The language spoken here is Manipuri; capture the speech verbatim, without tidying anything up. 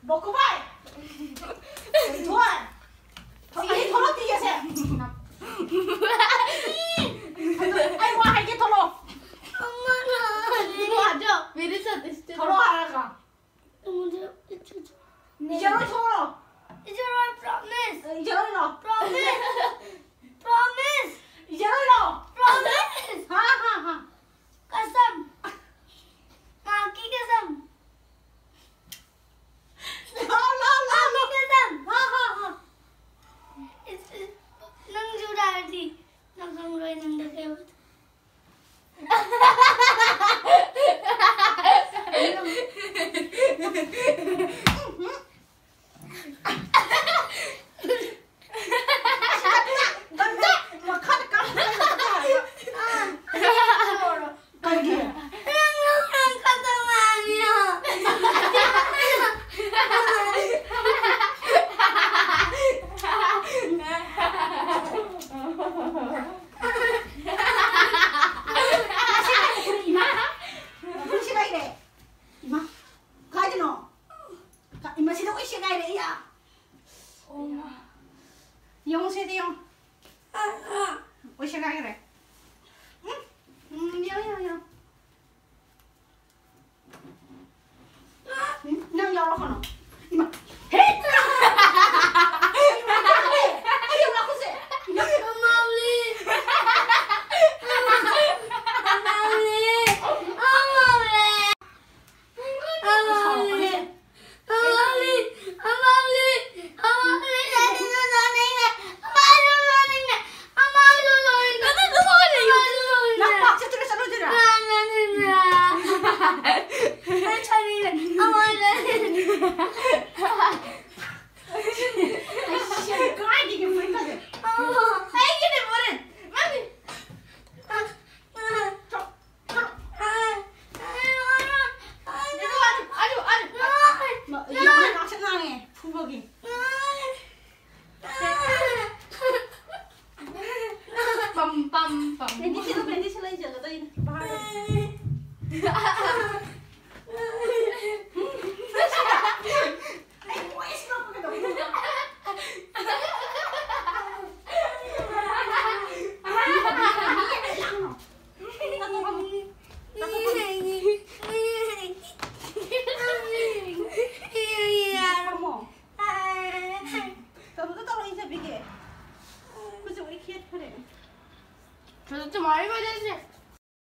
ꯕꯣꯀꯨꯕꯥꯏ! ꯊꯣꯏ! ꯊꯣꯏ! ꯊꯣꯛꯂꯛꯇꯤꯌꯦ ꯁꯦ! ꯑꯩ ꯋꯥ ꯍꯥꯏꯒꯦ, ꯊꯣꯛꯂꯛꯑꯣ! ꯊꯣꯛꯂꯛꯑꯣ ꯍꯥꯏꯔꯒ! ꯏꯖꯔꯣꯏ, ꯊꯣꯛꯂꯛꯑꯣ! ꯏꯖꯔꯣꯏ, ꯄ꯭ꯔꯣꯃꯤꯁ! ꯏꯖꯔꯣꯏ, ꯂꯥꯛꯑꯣ! ꯄ꯭ꯔꯣꯃꯤꯁ! ꯄ꯭ꯔꯣꯃꯤꯁ! ꯏꯖꯔꯣꯏ, ꯂꯥꯛꯑꯣ! ꯄ꯭ꯔꯣꯃꯤꯁ! ꯍꯥ, ꯍꯥ, ꯍꯥ! कसम! माँ की कसम! ꯂꯥꯛꯑꯣ, ꯂꯥꯛꯑꯣ, ꯂꯥꯛꯑꯣ! ꯃꯥ ꯃꯤ ꯈꯛꯇꯪ! ꯍꯥ, ꯍꯥ, ꯍꯥ! ꯏꯁ, ꯏꯁ, ꯅꯪꯁꯨ ꯂꯥꯛꯑꯗꯤ ꯅꯪ ꯈꯪꯂꯣꯏ ꯅꯪꯗ ꯀꯩ ꯑꯣꯏ-, ꯃꯈꯥꯗ ꯀꯥꯈꯠꯂꯒ ꯀꯩꯒꯤ? ꯅꯪ ꯅꯪ ꯈꯛꯇ ꯉꯥꯏꯔꯤꯔꯣ? ꯏꯃꯥ, ꯏꯃꯥ, ꯀꯥꯏꯗꯅꯣ? ꯀ-, ꯃꯁꯤꯗ ꯑꯣꯏ ꯁꯦꯒꯥꯏꯔꯦ, ꯏꯌꯥ꯫ ꯌꯦꯡꯉꯨ ꯁꯤꯗꯤ, ꯌꯦꯡꯉꯨ꯫ ꯑꯣꯏ ꯁꯦꯒꯥꯏꯈ꯭ꯔꯦ꯫ ꯎꯝ, ꯎꯝ, ꯌꯦꯡꯉꯨ, ꯌꯦꯡꯉꯨ, ꯌꯦꯡꯉꯨ꯫